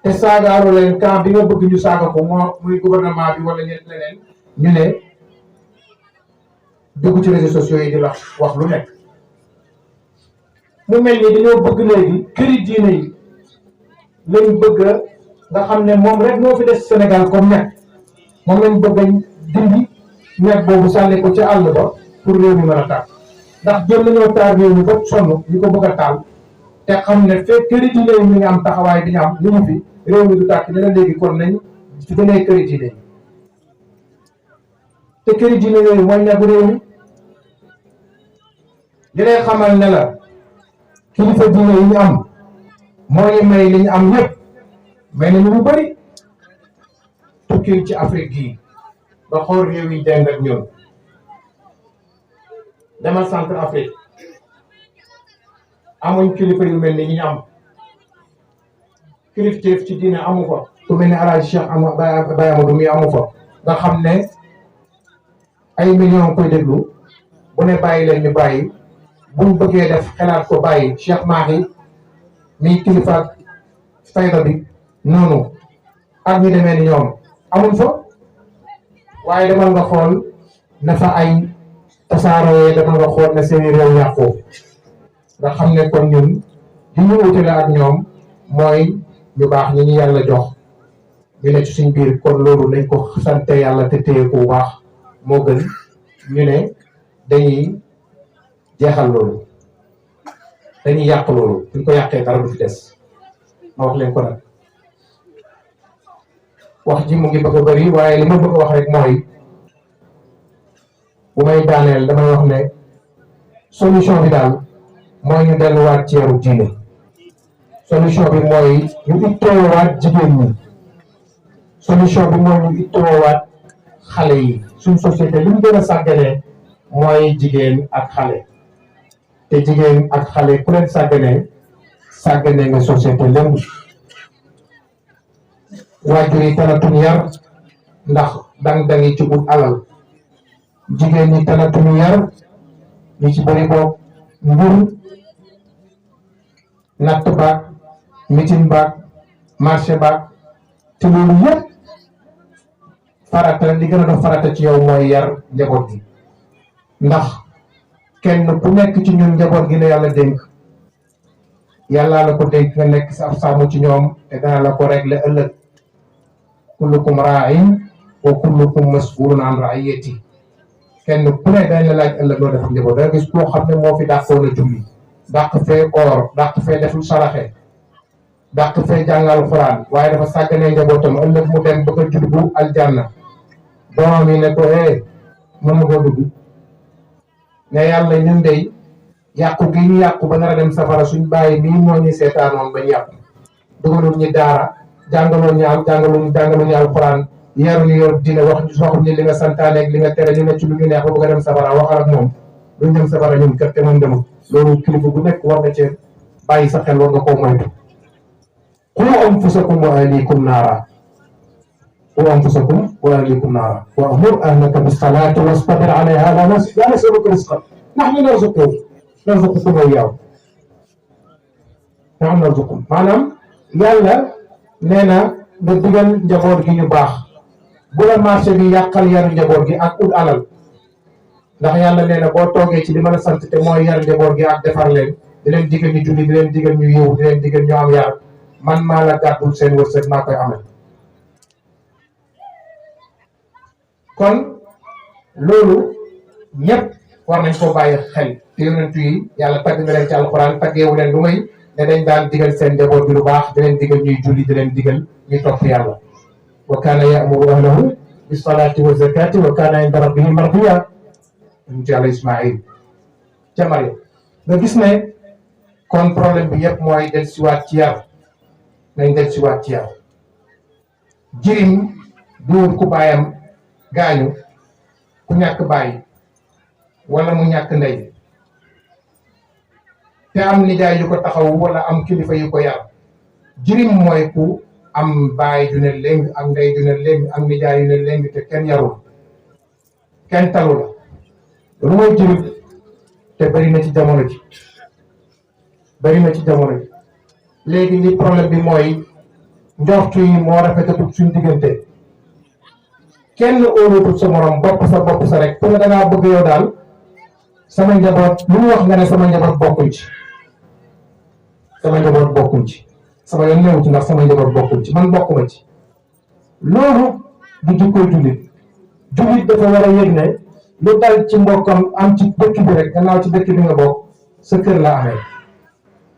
te saagaaru leen camp bi nga bëgg ñu saaga ko muy gouvernement bi wala ñeneen leneen ñu ne dugg ci réseaux sociaux yi di wax lu nekk mu mel ni dañoo bëgg léegi këri diine yi lañ bëgg nga xam ne moom rek moo fi des Sénégal comme nekk moom lañ bëgg a dindi nekk boobu sànni ko ci àll ba pour réew mi mën a tàkk ndax jëm nañoo taal réew mi ba sonn ñu ko bëgg a taal te xam ne fekk këri diine yi ñu ngi am taxawaay bi ñu am li ñu fi réew mi du tàkk ne la léegi kon nañ ci gënee këri diine yi te këri diine yooyu mooy ñagu réew mi li lay xamal ne la kilifa diine yi ñu am mooy may li ñu am yëpp may nañu lu bëri tukki ci Afrique gii ba xool réew yi dend ak ñun demal centre Afrique amuñ kilifa yu mel ni ñi ñu am kilifteef ci diine amu fa ku mel ni Alaaji Cheikh Baye Amadou mi amu fa nga xam ne ay millions koy déglu bu ne bàyyi leen ñu bàyyi buñ bëggee def xelaat ko bàyyi Cheikh Mahi mi kilifa fayda bi noonu ak ñu demee ni ñoom amuñ fa waaye demal nga xool na fa ay tasaaroo demal nga xool ne seeni réew yàqoo nga xam ne kon ñun li ñu wutale ak ñoom mooy ñu baax ñi ñu yàlla jox ñu ne ci suñ biir kon loolu nañ ko sante yàlla te téye ko bu baax moo gën ñu ne dañuy jeexal loolu dañuy yàq loolu suñ ko yàqee dara du fi des ma wax leen ko nag wax ji mu ngi bëgg a bëri waaye li ma bëgg a wax rek mooy bu may daaneel damay wax ne solution bi daal mooy ñu delluwaat ci yaru diine solution bi mooy ñu ittoowaat jigéen ñi solution bi mooy ñu ittoowaat xale yi suñ société li ñu gën a sàgganee mooy jigéen ak xale te jigéen ak xale ku leen sàgganee nga société lépp waajur yi talatuñu yar ndax dang-dangi ci ut alal jigéen ñi talatuñu yar ñu ci bëri boog mbur natt baag mitin baag marché baag te loolu yëpp farata li gën a doon farata ci yow mooy yar njaboot gi ndax kenn ku nekk ci ñun njaboot gi la yàlla dénk yàlla la ko dénk nga nekk sa ab sàmm ci ñoom te dana la ko régler ëllëg kullukum raa'in wa kullukum mas'ulun an ra'iyati kenn ku ne dañ la laaj ëllëg loo def ak njaboot da gis koo xam ne moo fi dàqoon a julli dàq fee koor dàq fee deful saraxe dàq fee jàngal xuraan waaye dafa sàgganee njabootam ëllëg mu dem bëgg a dugg aljanna doomam yi ne ko mën na koo dugg ne yàlla ñun dey yàqu gi ñu yàqu ba nar a dem safara suñ bàyyi bii moo ñuy seetaanoon bañ yàqu dugalul ñi daara jàngaloon ñu alxuraan yaruñu yor dina waxuñu li nga santaane ak li nga tere ñu ne ci lu ñu neex ba bëgg a dem safara waxal ak moom duñ dem safara ñun kër te moom demul loolu kilifa bu nekk war nga cee bàyyi sa xel war nga koo moytu qu anfusakum wa ahlikum naara wa amur ahlaka bis-salaati wastabir alayha laa nas'aluka rizqan nahnu narzuqukum wa iyyaahum nahnu narzuqukum maanaam yàlla nee na nga digal njaboot gi ñu baax bu la marché bi yàqal yaru njaboot gi ak ut alal ndax yàlla nee na boo toogee ci li mën a sant te mooy yar njaboot gi ak defar leen di leen digal ñu julli di leen digal ñu yiw di leen digal ñu am yar man maa la gàddul seen wërsëg maa koy amal kon loolu ñëpp war nañ koo bàyyi xel te yonentu yi yàlla tagg na leen ci alxuraan taggeewu leen lu may ne dañ daan digal seen njaboot bi lu baax di leen digal ñuy julli di leen digal ñuy topp yàlla wa kaana ya'muru ahlahu bis salaati wa zakati wa kaana inda rabbihi mardiya ci yàlla Ismaïl ca Maryam nga gis ne kon problème bi yëpp mooy del siwaat ci yar nañ del siwaat ci yar jirim duur ku baayam gaañu ku ñàkk bàyyi wala mu ñàkk ndey te am nijaay yu ko taxaw wala am kilifa yu ko yar jirim mooy ku am baay ju ne léng ak ndey ju ne léng ak nijaay yu ne léng te kenn yarul kenn talu la loolu mooy jirim te bëri na ci jamono ji léegi li problème bi mooy njortu yi moo rafetatul suñ diggante kenn óolutul sa morom bopp sa rek pour nga dangaa bëgg yow daal sama njaboot lu mu wax nga ne sama njaboot bokkuñ ci sama yoon newu ci ndax sama njaboot bokkuñ ci man bokkuma ci loolu du jikkoy jullit dafa war a yëg ne lu dal ci mbokkam am ci dëkk bi rek gannaaw ci dëkk bi nga bokk sa kër la amee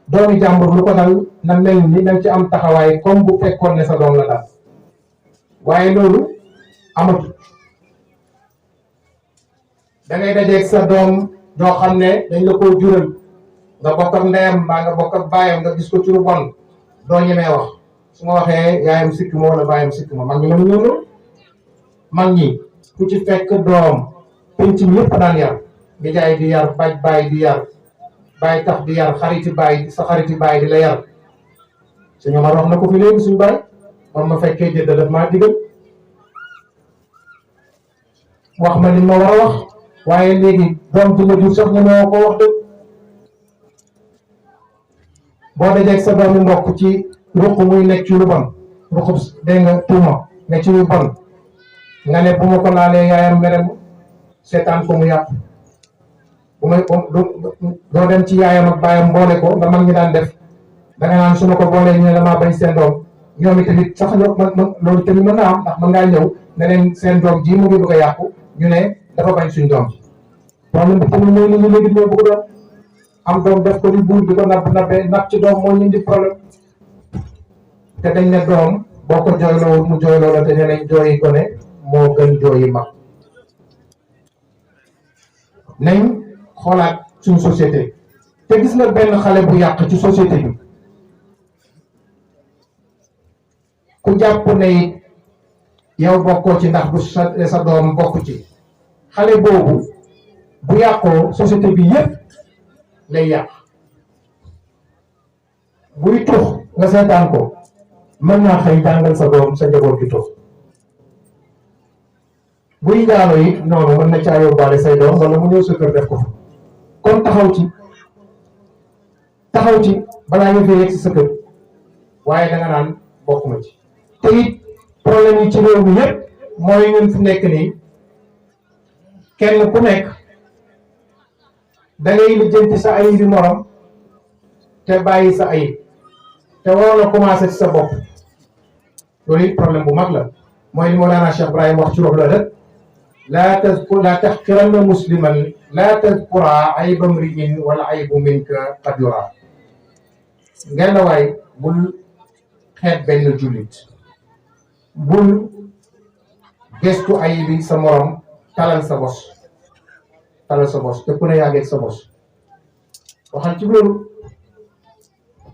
doomi jàmbur lu ko dal na mel ni nañ ci am taxawaay comme bu fekkoon ne sa doom la dal waaye loolu amatul da ngay dajeeg sa doom doo xam ne dañ la koo jural nga bokk ak ndeyam mbaa nga bokk ak baayam nga gis ko ci lu bon doo ñemee wax su ma waxee yaayam sikk ma wala baayam sikk ma mag ñi mënu ñëw mag ñi ku ci fekk doom penc mi yëpp daan yar nijaay di yar baay di yar baay tax di yar xariti baay di la yar suñu Omar wax na ko fi léegi suñu baay moom ma fekkee jëdd daf maa digal wax ma li ma war a wax waaye léegi doom ji ma jur sax ñu ma ko wax dëgg boo dajeeg sa doomi mbokk ci ruq muy nekk ci lu bon ruqub dégg nga tuuma ne ci lu bon nga ne bu ma ko laalee yaayam merem seetaan ko mu yàqu bu may doo dem ci yaayam ak baayam boole ko nga mag ñi daan def danga naan su ma ko boolee ñu ne damaa bañ seen doom ñoom itamit sax loolu tamit mën naa am ndax mën ngaa ñëw ne leen seen doom ji mu ngi bëgg a yàqu ñu ne dafa bañ suñ doom problème bi tamit mooy nit ñi léegi ñoo bëgg doom am doom def ko di buur di ko napp ci doom moo ñu indi problème te dañ ne doom boo ko jooyloo mu jooyloo la te ne nañ jooyi gone moo gën jooyi mag nañ xoolaat suñ société te gis nga benn xale bu yàq ci société bi ku jàpp ne yow bokkoo ci ndax du sa doom bokk ci xale boobu bu yàqoo société bi yépp lay yàq buy tux nga seetaan ko mën naa xëy jàngal sa doom sa njaboot gi tux buy njaalo yi noonu mën na caa yóbbaale say doom wala mu ñëw sa kër def ko fa kon taxaw ci balaa ñu fee yegg si sa kër waaye da nga naan bokk ma ci te it problème yi ci réew mi yépp mooy ñun fi nekk nii kenn ku nekk da ngay lijjanti sa ayib bi morom te bàyyi sa ayib te waroon a commencé ci sa bopp loolu it problème bu mag la mooy li Mawlana Cheikh Ibrahim wax ci roxla rek laa taxqiranna musliman laa tadkura ayba mri'in wala aybu minka qad yura ngeen la waay bul xeet benn jullit bul gestu ayibi sa morom talal sa bos te ku ne yaa ngeeg sa bos waxal ci loolu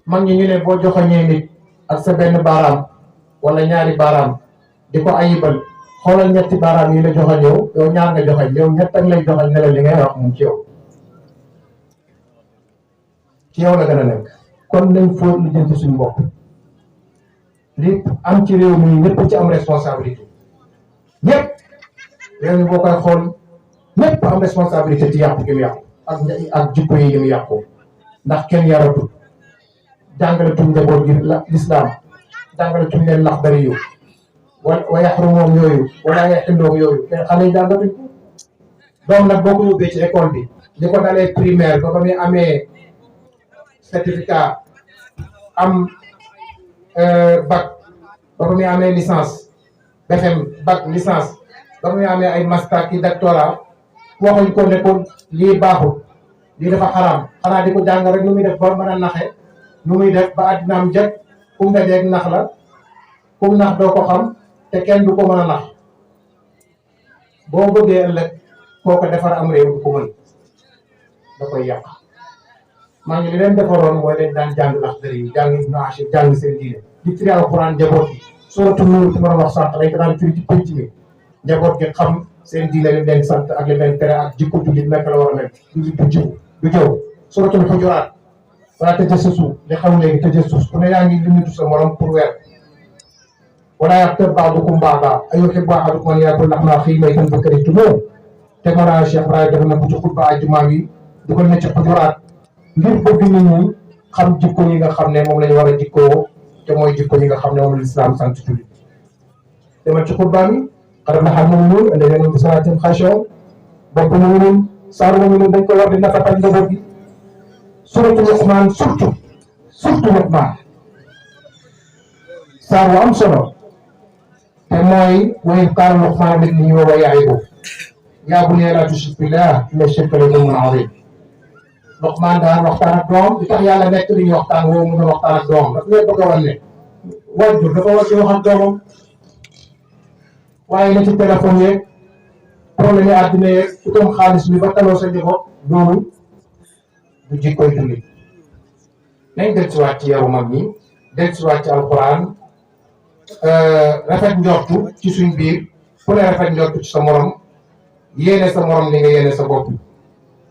mag ñi ñu ne boo joxoñee nit ak sa benn baaraam wala ñaari baaraam di ko ayibal xoolal ñetti baaraam yi la joxoñ yow ñaar nga joxoñ yow ñett ak lay joxoñ ne la li ngay wax moom ci yow la gën a nekk kon nañ fóot lu jënti suñu bopp li am ci réew mi ñëpp ci am responsabilité ñëpp réew mi boo koy xool ñëpp am responsabilité ci yàqu gi mu yàqu ak jikko yi gi mu yàqu ndax kenn yaratul jàngaletuñ njaboot gi lislaam jàngaletuñ leen lax bari yu wa yaxrumoom yooyu wala yaxilloom yooyu mais xale yi jàngatuñ ko doom nag boo ko yóbbee ci école bi li ko dalee primaire ba muy amee certificat am bac ba muy amee licence BFM bac licence ba muy amee ay master ki doctorat waxuñ ko ne ko lii baaxul lii dafa xaraam xanaa di ko jàng rek nu muy def ba mën a naxe nu muy def ba àddinaam jëkk kum dajeeg nax la kum nax doo ko xam te kenn du ko mën a nax boo bëggee ëllëg koo ko defar am réew du ko mën da koy yàq maa ngi li leen defaroon mooy dañ daan jàng lax dëri yi jàng seen diine di firi alxuraan njaboot gi surtout Nuur ci ma wax sant dañ ko daan firi ci pénc mi njaboot gi xam seen diine li leen sant ak li leen tere ak jikko jullit naka la war a mel du jiw du jëw suratul Xujuraat wala tajassasu li xam léegi tajassus ku ne yaa ngi limitu sa morom pour weer wala yaxtab ba'dukum ba'dan ayuhibbu ahadukum an ya'kula lahma axiihi maytan fakarihtumuuh te Mawlana Cheikh Ibrahim def na ko ci xutba ajuma bi di ko ne ci Xujuraat ngir bëgg nit ñi xam jikko yi nga xam ne moom lañu war a jikkoo te mooy jikko yi nga xam ne moom la lislaam sant jullit demal ci xutba mi qad aflaha al-mu'minuun allaziina hum fi salaatihim xaashi'uun bopp mu'minuun saaru mu'minuun dañ ko war di nafatal njaboot gi suratu Luqmaan surtout Luqmaan saar wu am solo te mooy wa idh qaala Luqmaanu libnihi wa huwa ya'iduhu yaa bunayya laa tushrik billaah inna shirka la zulmun aziim Luqmaan daan waxtaan ak doom li tax yàlla nekk li ñuy waxtaan woowu mu doon waxtaan ak doom daf ngay bëgg a wan ne waajur dafa war di wax ak doomam waaye na ci téléphone yeeg problème yi àddina yeeg utam xaalis bi ba taloo sa njaboot loolu du jikkoy jullit nañ dellusiwaat ci yaru mag ñi dellusiwaat ci alxuraan rafet njortu ci suñ biir ku ne rafet njortu ci sa morom yéene sa morom li nga yéene sa bopp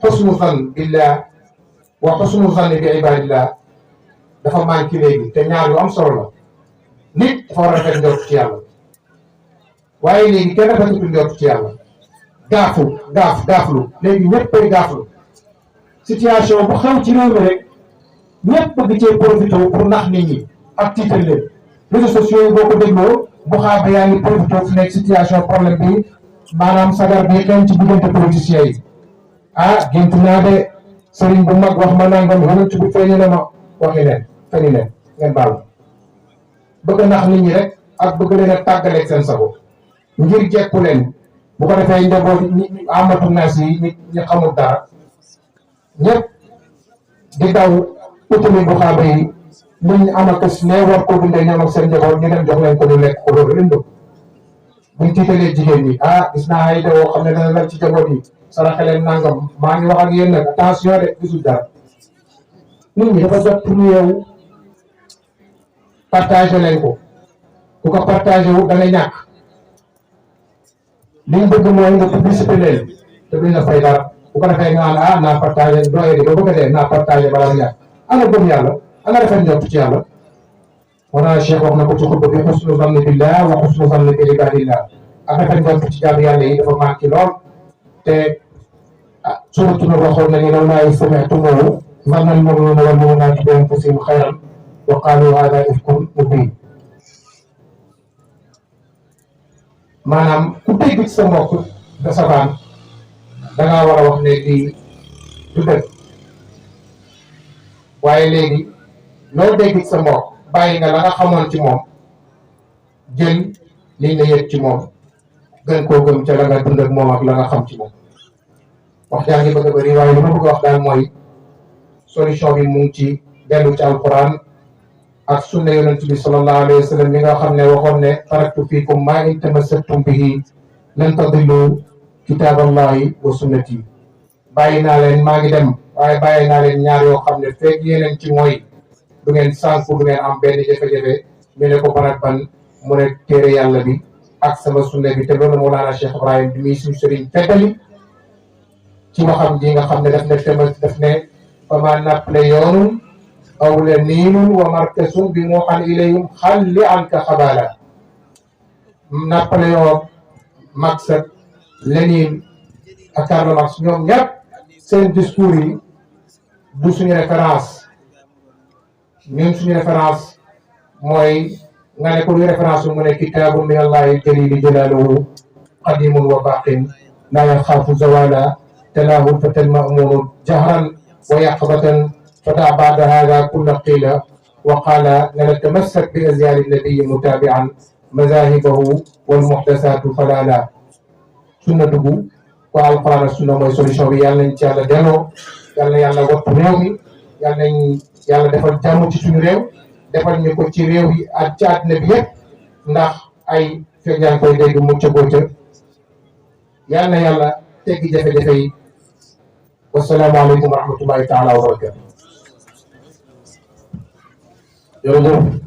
xusnu zan billah wa xusnu zan bi ibadillah dafa manqué léegi te ñaar yu am solo la nit dafa war a rafet njortu ci yàlla waaye léegi kenn rafetul njortu ci yàlla gaaflu léegi ñëpp koy gaaflu situation bu xew ci réew mi rek ñëpp bëgg cee profité pour nax nit ñi ak tiital leen réseaux sociaux yi boo ko dégloo bu xaaba yaa ngi profité fu nekk situation problème bi maanaam sagar bi xew ci diggante politiciens yi gént naa de sëriñ bu mag wax ma nangam yonent bi feeñu na ma waxi leen feni leen ngeen baal bëgg nax nit ñi rek ak bëgg leen a tàggaleeg seen sago ngir jekku leen bu ko defee njaboot ñi amatu naas yi ñi xamul dara ñëpp di daw utali bu xaaba yi luñ amakas ne war ko dundee ñoom ak seen njaboot ñu dem jox leen ko ñu lekk ko loolu leen bëgg buñ tiitalee jigéen ñi gis naa ay dawoo xam ne dana lal ci njaboot yi saraxe leen nangam maa ngi wax ak yéen nag attention de gisul dara nit ñi dafa jot pour ñu yeewu partagé leen ko ku ko partagé wu da nga ñàkk liñ bëgg mooy nga publicité leen te duñ la fay dara bu ko defee nga naan naa partagé doye di ba bëgg a dee naa partagé bala nga ñàkk ana gëm yàlla ana rafet njort ci yàlla wana Cheikh wax na ko ci xutba bi xusnu zanni billah wa xusnu zanni bi ibadillah ak rafet njort ci jaamu yàlla yi dafa manqué lool te suratu Nuur waxoon nañu lawlaa iz sami'tumuuhu zanna al-mu'minuuna wal mu'minaatu bi anfusihim xayran wa qaaluu haadaa ifkun mubiin maanaam ku dégg ci sa mbokk da safaan dangaa war a wax ne lii du dëgg waaye léegi loo dégg ci sa mbokk bàyyi nga la nga xamoon ci moom jël liñ la yëg ci moom gën koo gëm ca la nga dund ak moom ak la nga xam ci moom wax jaa ngi bëgg a bëri waaye li ma bëgg a wax daal mooy solution bi mu ngi ci dellu ci alquran ak sunna yonent bi sallallahu alayhi wa sallam mi nga xam ne waxoon ne taraktu fiikum maa in tamassaktum bihi lan tadillu kitaaballahi wa sunnati bàyyi naa leen maa ngi dem waaye bàyyi naa leen ñaar yoo xam ne fekk yeneen ci mooy du ngeen sànku du ngeen am benn jafe-jafe ñu ne ko ban ak ban mu ne téere yàlla bi ak sama sunna bi te loolu Mawlana Cheikh Ibrahim bi muy suñu sëriñ feddali ci waxam ji nga xam ne daf ne fama naple yoonun aw la niinun wa markasun bi moo xam ilayhum xalli anka xabaala nappale yoo Max ak Lénine ak Karl Marx ñoom ñëpp seen discours yi du suñu référence ñun suñu référence mooy nga ne ko luy référence mu ne kitaabun min allahi jalili jalaaluhu qadimun wa baqin laa yaxaafu zawala talaahu fatan ma'munun jahran wa yaqbatan fada ba'da hada kulla qila wa qala natamassak bi azyari nabiyi mutabi'an mazahibahu wal muhdasatu falala sunna dugg ko alquran ak sunna mooy solution bi yàlla nañ ci yàlla delloo yàlla na yàlla wattu réew mi yàlla nañ yàlla defal jàmm ci suñu réew defal ñu ko ci réew yi ak ci àddina bi yëpp ndax ay fekk yaa ngi koy dégg mucc góoca yàlla na yàlla teggi jafe-jafe yi wasalaamaaleykum wa rahmatullahi taala wa barakatu jërëjëf